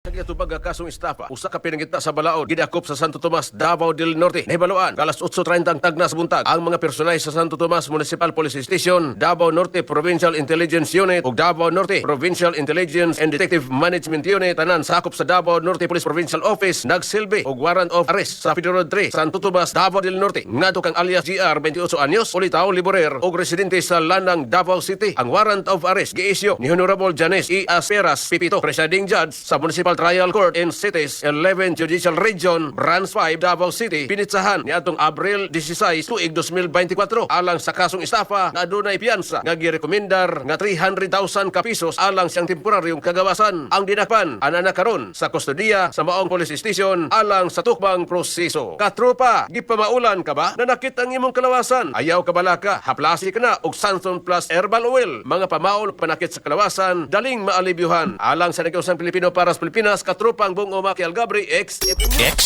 Sa giatubag nga kasong estafa, usa ka pinangita sa balaod gidakop sa Santo Tomas, Davao del Norte. Nahibaluan, alas 8:30 ang tagna sa buntag, ang mga personay sa Santo Tomas Municipal Police Station, Davao Norte Provincial Intelligence Unit ug Davao Norte Provincial Intelligence and Detective Management Unit, tanan sakop sa Davao Norte Police Provincial Office, nagsilbi og warrant of arrest sa Federal 3, Santo Tomas, Davao del Norte, ngadto kang alias GR, 28 anyos, ulitaw, liborer ug residente sa Lanang, Davao City. Ang warrant of arrest giisyu ni Honorable Janice E. Asperas Pipito, presiding judge sa Municipal Trial Court in Cities 11 Judicial Region, Branch 5, Davao City, pinitsahan niadtong Abril 16, tuig 2024, alang sa kasong estafa nga adunay piyansa nga girekomendar nga 300,000 ka pesos alang siyang temporaryong kagawasan. Ang dinakpan ana na karon sa kustodiya sa maong police station alang sa tukbang proseso. Katropa, gipamaulan ka ba? Nanakit ang imong kalawasan? Ayaw ka balaka, haplasi ka na og Sanson Plus Herbal Oil. Mga pamaol, panakit sa kalawasan, daling maalibyuhan. Alang sa Nagkausang Pilipino para sa Pilipinas, katropang Bungo Maki Algabri, X X